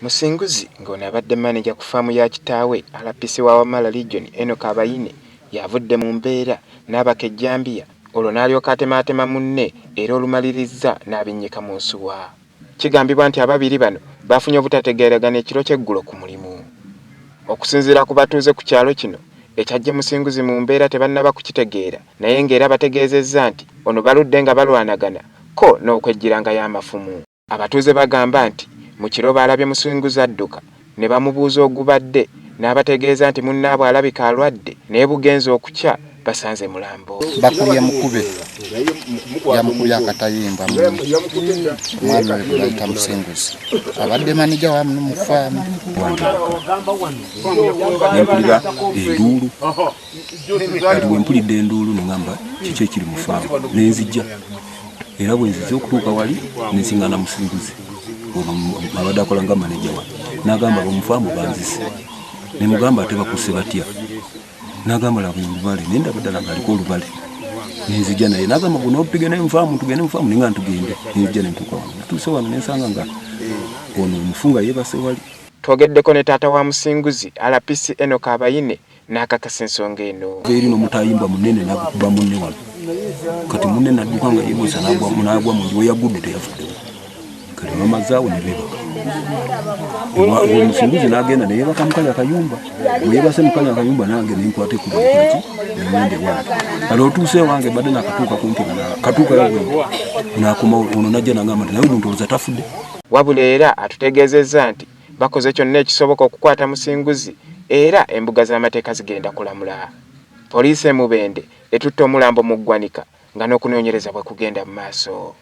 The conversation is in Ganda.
Musinguzi ng'ono abadde maneja ku ffaamu ya kitaawe RPC wa Wamala Region Enock Abaine y'avudde mu mbeera n'abaka ejjambiya olwo n'alyoka atemaatema munne era olumalirizza n'abinnyika mu nsuwa. Kigambibwa nti ababiri bano baafunye obutategeeragana ekiro ky'eggulo ku mulimu. Okusinziira ku batuuze ku kyalo kino, ekyaggye Musinguzi mu mbeera tebannaba kukitegeera naye ng'era bategeezezza nti ono baludde nga balwanagana kko n'okwejjirangayo amafumu. Abatuuze bagamba nti mu kiro baalabye Musinguzi adduka ne bamubuuza ogubadde n'abategeeza nti munnaabwe alabika alwadde naye bugenze okukya basanze mulambo. Bakubye mukube yamukubye akatayimbwa omwami we gwe bayita Musinguzi abadde manija wamuno mu faamu. Nempulira enduulu kati bwempulidde enduulu nengamba kiki ekiri mu faamu nenzijja era bwenzize okutuuka wali nensingana Musinguzi abadde akola nga maneja wa nagamba bamufaamu banzise nemugamba ate bakusse batya nagamba laba olubale naye ndaba ddala nga aliko olubale nenzija naye nagamba guno tugende mufaamu tugende mufaamu naye nga ntugende nenzija nentuuka wano ntuuse wano nensanga nga ono omufu nga yeebase wali. Twogeddeko ne taata wa Musinguzi RPC Enock Abayine n'akakasa ensonga eno. Eri n'omutayimbwa munene n'agukuba munne wano kati munne n'adduka nga yeebuusa n'agwa mu nju we yagudde teyavuddewo kati bamaze awo ne beebaka omusinguzi n'agenda ne yeebaka mu kali akayumba bwe yeebase mu kali akayumba nange ne nkwata ekkubo nkolaki ne ŋŋenda ewange kati otuuse ewange mbadde nakatuuka kumpi katuukayo bwenti nakomawo ono najja nagamba nti naye omuntu olowooza tafudde. Wabula era atutegeezezza nti bakoze kyonna ekisoboka okukwata Musinguzi era embuga z'amateeka zigenda kulamula. Poliisi e Mubende etutte omulambo mu ggwanika nga n'okunoonyereza bwe kugenda mu maaso.